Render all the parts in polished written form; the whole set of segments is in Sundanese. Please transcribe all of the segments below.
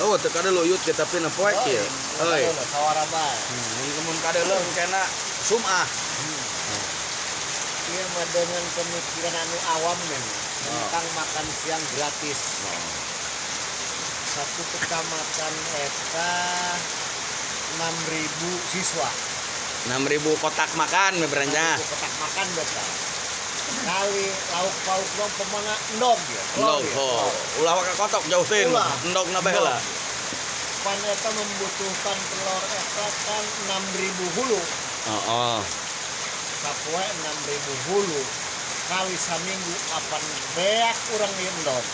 Oh, teu kadeuleu yut ge tapi na poek ieu. Euy. Sawara bae. Mun kadeuleu kena sum'ah. Ieu mah dengan pemikiran anu awam nih tentang makan siang gratis. Satu kecamatan eta 6.000 siswa. 6.000 kotak makan beberanya. 6.000 kotak makan beta. Kali lauk pauk dong pemana endog ya. Endog, oh. Ulah waka kotok jauh teuing. Ulah. Endog na bae heula. Pan eta membutuhkan telur eta kan 6.000 hulu. Heeh. Sapoe 6.000 hulu. Kali saminggu apan beak urang di endog.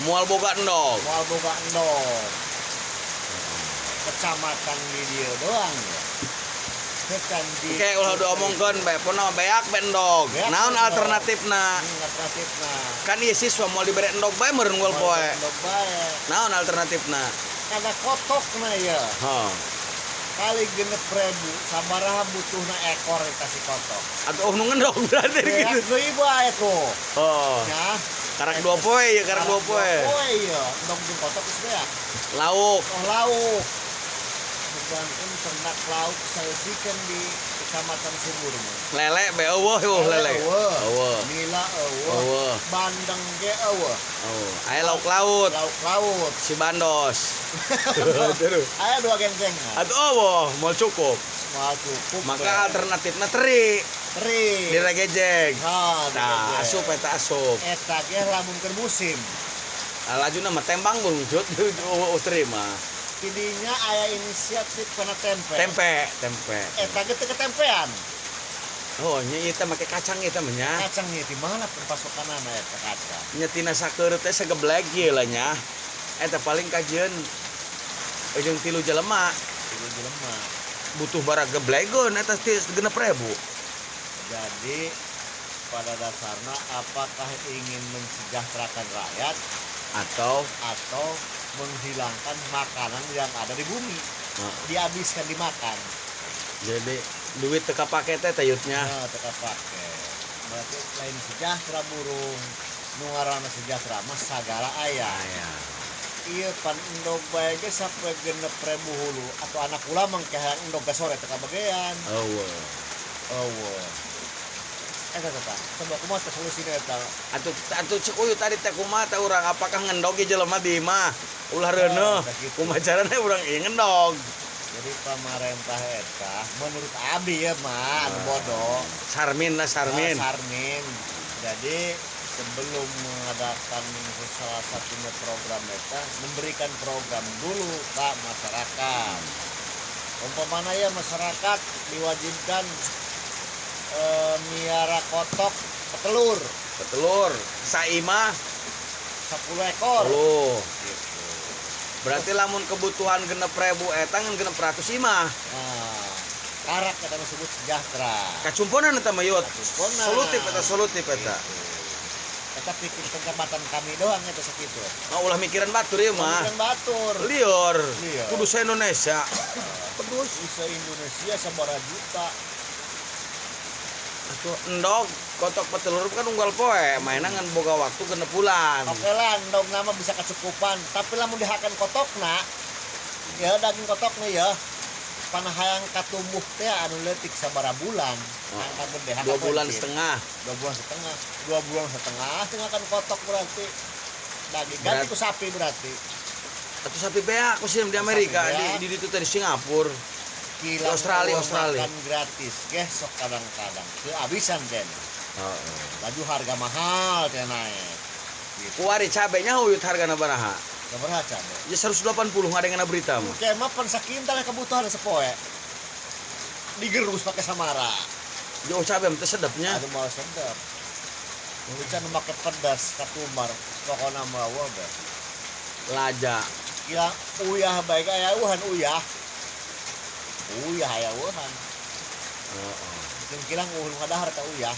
Moal boga endog. Moal boga endog. Kecamatan di dieu doang ya. Kecan di Oke, ulah diomongkeun bae pona beak bae endog. Beak Naon endog. Alternatifna? Alternatifna. Kan ieu siswa moal dibere endog bae meureun unggal poe. Endog bae. Naon alternatifna? Kada kotokna ya. Heuh. Kali 6.000 sabaraha butuhna ekor eta si kotok. Atuh nu ngendog berarti Beak gitu. deui bae tuh. Oh. Ya. Karak dua poe ya, karak dua poe. Poe ya, endog jeung kotok geus beak. Lauk. Oh lauk. Sedangkan ternak lauk saeusikan di Kecamatan Sumur mah. Lele be eueuh eueuh lele. Eueuh. Eueuh. Nila eueuh. Eueuh. Bandeng ge eueuh. Oh, aya lauk laut. Lauk laut. Si Bandos. Terus. Aya dua gengceng. Atuh eueuh, moal cukup. Moal cukup. Maka be. alternatifna teri. Teri. Diregejeg. Ha, Nah, asup eta asup. Eta ge lamun keur musim. Nah, lajuna mah tembang bungcut eueuh teri mah. Tidinya aya inisiatif kana tempe. Tempe, tempe. Eta ge teu ketempean. Oh, nya ieu teh make kacang ieu teh mah nya. Kacang ieu di mana pasokanana eta kacang? Nya tina sakeureuh teh segeblek ieu lah nya. Eta paling kajieun ujung 3 jelema. 3 jelema. Butuh bara geblegeun eta 6.000. Jadi pada dasarnya apakah ingin mensejahterakan rakyat atau menghilangkan makanan yang ada di bumi? Dihabiskan dimakan. Jadi duit teu kapake teh tayutnya. Nah, teu kapake. Berarti lain sejahtera burung. Nu ngaranna sejahtera mah sagala aya. Aya. Ieu pan endog bae ge sampe 6.000 hulu atau anak kula mah engke hayang endog ka sore teu kabagean. Eueuh. Eueuh. Eta teh. Coba kumaha teh solusina eta? Atuh atuh cek uyut tadi teh kumaha teh urang apakah ngendog ieu jelema di imah? Ulah reuneuh. Oh, gitu. Kumaha carana urang ieu ngendog? Jadi pamarentah eta menurut abdi ya mah anu bodoh. Sarmin lah Sarmin. Ah, Sarmin. Jadi sebelum mengadakan salah satunya program eta memberikan program dulu ke masyarakat. Umpamana ya masyarakat diwajibkan miara kotok petelur. Petelur saimah 10 ekor. 10. Gitu. Berarti lamun kebutuhan 6.000 eta ngan 600 imah. Nah, karak eta disebut sejahtera. Kacumponan eta mah yot. Kacumponan. Solutif eta solutif eta. Gitu. Eta pikir kecamatan kami doang eta sakitu. Nah, ulah mikiran batur ieu mah. Mikiran batur. Lior. Lior. Kudu se Indonesia. Terus se Indonesia sabaraha juta. Atuh endog kotok petelur kan unggal poe, mainan ngan boga waktu 6 bulan. Oke lah, endog nama bisa kecukupan, tapi lamun dihakan kotokna, ya daging kotokna ya, panah hayang katumbuh teh anu leutik sabaraha bulan, Oh. angka gede, haka 2 bulan pencit. setengah. 2 bulan setengah, 2 bulan setengah, setengah kan kotok berarti. Daging ganti ku sapi berarti. Atuh sapi beak ku sieun di Amerika, Sapi beak. di ditu teh di Singapura. Kilang Australia, eueuh Australia. makan gratis, geh sok kadang-kadang kehabisan den. Heeh. Laju harga mahal teh naik. Gitu. Kuari cabenya huyut hargana baraha? Sabaraha cabe? Ya 180 ngadengena berita mah. Kayak mah pan sakintal kebutuhan sepoe. Digerus pakai samara. Jauh cabe mah teh sedapnya. Aduh mau sedap. Bisa nu make pedas katumbar, pokona mah eueuh be. Laja. Gila uyah bae aya eueuhan uyah. Uyah aya eueuhan. Heeh. Jeung kilang eueuh nu kadahar ka uyah.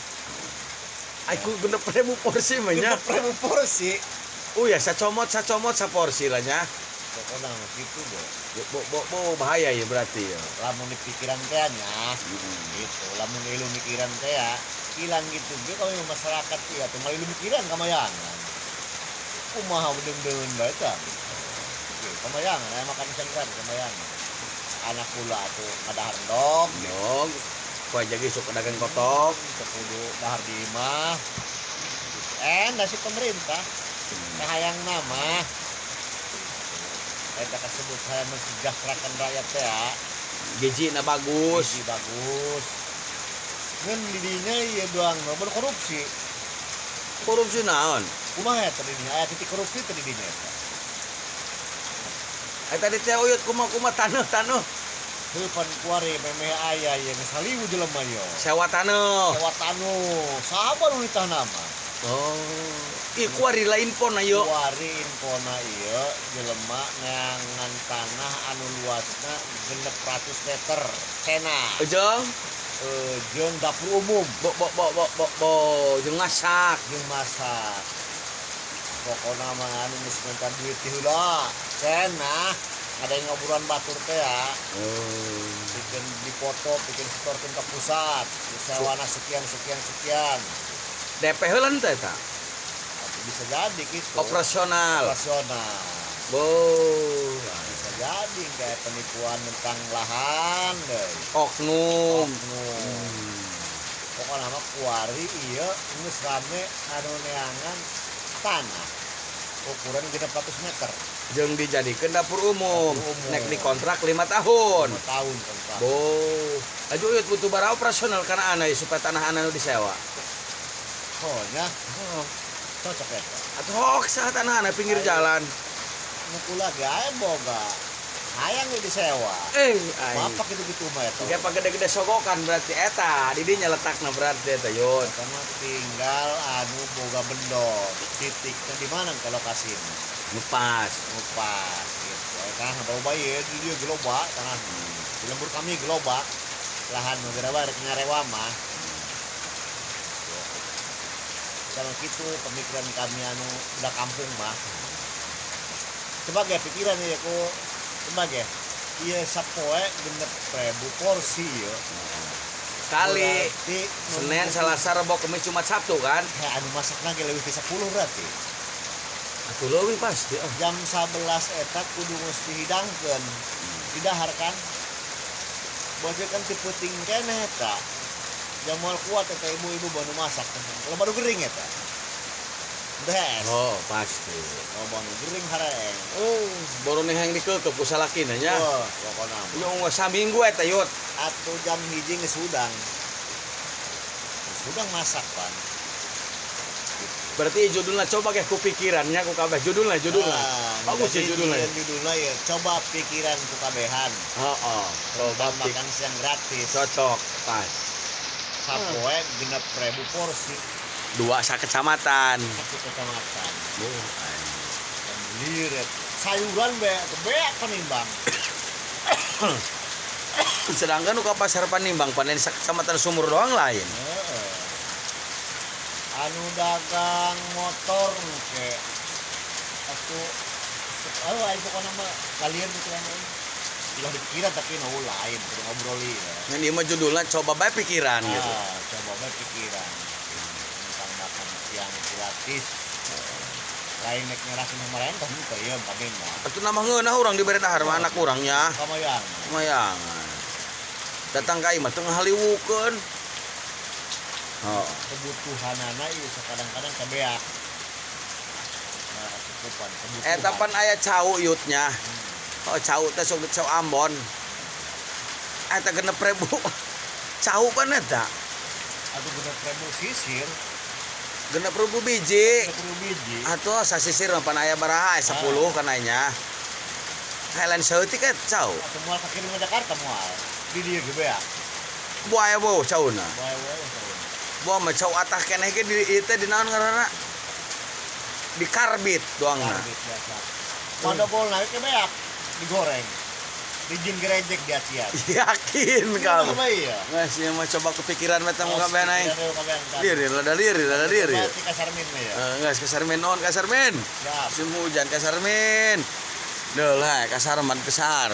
Aku 6.000 porsi mah nya. 6.000 porsi. Uyah sacomot sacomot saporsi lah nya. Pokona mah kitu be. Bo, bo, bo, bahaya ya berarti ya. Lamun dipikiran teh nya. Gitu, lamun ilu mikiran teh ya, hilang gitu ge kalau masyarakat ya teh malah ilu mikiran kamayangan. Kumaha deung-deungeun bae tah. Gitu. Kamayangan aya makan siang gratis kamayangan. Anak kula atuh ngadahar endog. Dog. Ku aja ge sok dagang kotok. Teu kudu dahar di imah. Da si pemerintah kahayang nama eta kasebut hayang mensejahterakan rakyat teh ya. Gijina bagus. Gizi bagus. Ngan didinya ieu doang mah korupsi. Korupsi naon? Kumaha eta didinya? Aya titik korupsi teh didinya eta. Eta di teh uyut kumaha-kumaha taneuh-taneuh. Heuh pan kuari memeh aya ieu geus haliwu jelema ieu. Sewa taneuh. Sewa taneuh. Saha nu nitah nama? Oh. Ih kuari lain pona ieu. Kuari infona ieu jelema neangan tanah anu luasna 600 meter. Cenah. Ujung? Jeung dapur umum. Bo bo bo bo bo bo jeung masak. Jeung masak. Pokona mah anu geus minta duit ti heula. Cenah ada yang ngobrolan batur teh ya. Oh. Bikin dipoto, bikin setorkeun ka pusat. Sewana sekian sekian sekian. DP heula teh eta. Bisa jadi gitu. Operasional. Operasional. Bo. Bisa jadi kayak penipuan tentang lahan deh. Oknum. Oknum. Pokoknya mah kuari ieu geus rame anu neangan tanah ukuran 600 meter. Jeung dijadikeun dapur umum. Dapur umum. Nek dikontrak 5 tahun. 5 tahun kontrak. Bo. Aju uyut butuh bara operasional kana ana supaya tanah ana nu disewa. Oh nya. Oh. Cocok eta. Atuh hoax saha tanah ana pinggir jalan. Nu kula ge aya boga. Hayang ge disewa. Aing. Bapak gitu-gitu mah eta. Ge pagede-gede sogokan berarti eta. Di dinya letakna berarti eta yun. Eta mah tinggal anu boga bendong. Titiknya di mana ke lokasina? Nu pas. Nu pas gitu. Aya tanah loba ieu di dieu ge loba tanah. Di lembur kami ge loba. Lahan nu geura rek ngarewa mah. Sama gitu pemikiran kami anu udah kampung mah. Coba ge pikiran ya ku coba ge. Ieu sapoe 6.000 porsi ieu. Kali berarti Senin, Selasa, Rebo, Kamis, Jumat, Sabtu kan? Ya anu masakna ge leuwih ti 10 berarti. Atuh leuwih pasti. Oh. Jam 11 eta kudu geus dihidangkeun. Didahar kan? Bocil kan ti peuting keneh eta. Jam moal kuat eta ibu-ibu baru masak. Kalau baru gering eta. Des. Oh, pasti. Oh, baru gering hareeng. Oh, baru nih yang dikeukeup ku salakina nya. Oh, pokona mah. Ieu unggal saminggu eta yut. Atuh jam 1 geus hudang. Geus hudang masak pan. Berarti judulnya coba ge ku pikirannya ku kabeh judulnya judulnya. Nah, bagus ya judulnya. Judulnya ya coba pikiran ku kabehan. Heeh. Coba makan siang gratis. Cocok, pas. Sapoe 6.000 porsi. 2 sakecamatan. Satu kecamatan. Oh, liret. Sayuran beak Panimbang. Sedangkan nu ka pasar Panimbang panen sakecamatan Sumur doang lain. Heeh. Anu dagang motor ke atuh aduh aing pokona mah kalian pikiran aing. Ulah dipikiran tapi nu lain kudu ngobroli ya. Ngan ieu mah judulna coba bae pikiran gitu. Ah, coba bae pikiran tentang makan siang gratis. Lain nek nyerahkeun pemerintah henteu ieu kami mah. Atuh nama ngeunah urang dibere dahar mah anak urang nya. Kamayangan. Kamayangan. Datang ka imah teu ngahaliwukeun. Oh. Kebutuhanana ieu kadang-kadang kabeak. Nah, kecukupan kebutuhan. Eta pan aya cau yutnya. Oh, cau teh sok cau Ambon. Eta 6.000. Cau pan eta. Atuh 6.000 sisir. 6.000 biji. 6.000 biji. Atuh sasisir mah pan aya baraha 10 kan nya. Lain saeutik eta cau. Atuh moal kakirim ke Jakarta moal. Di dieu ge beak. Buaya beuh cauna. Buaya beuh cauna. Buah mah cau atah keneh ge di ieu teh di naon ngaranna? Di karbit doangna. Karbit biasa. Mandogol naik ke beak digoreng. Dijin gerejek di acian. Yakin kamu. Apa iya? Nges ieu mah coba kepikiran mah teh muka bae naik. Pikiran Lieur lada lieur lada lieur. Berarti kasarmin mah ya. Geus kasarmin on kasarmin. Siap. Musim hujan kasarmin. Duh lah kasarman besar.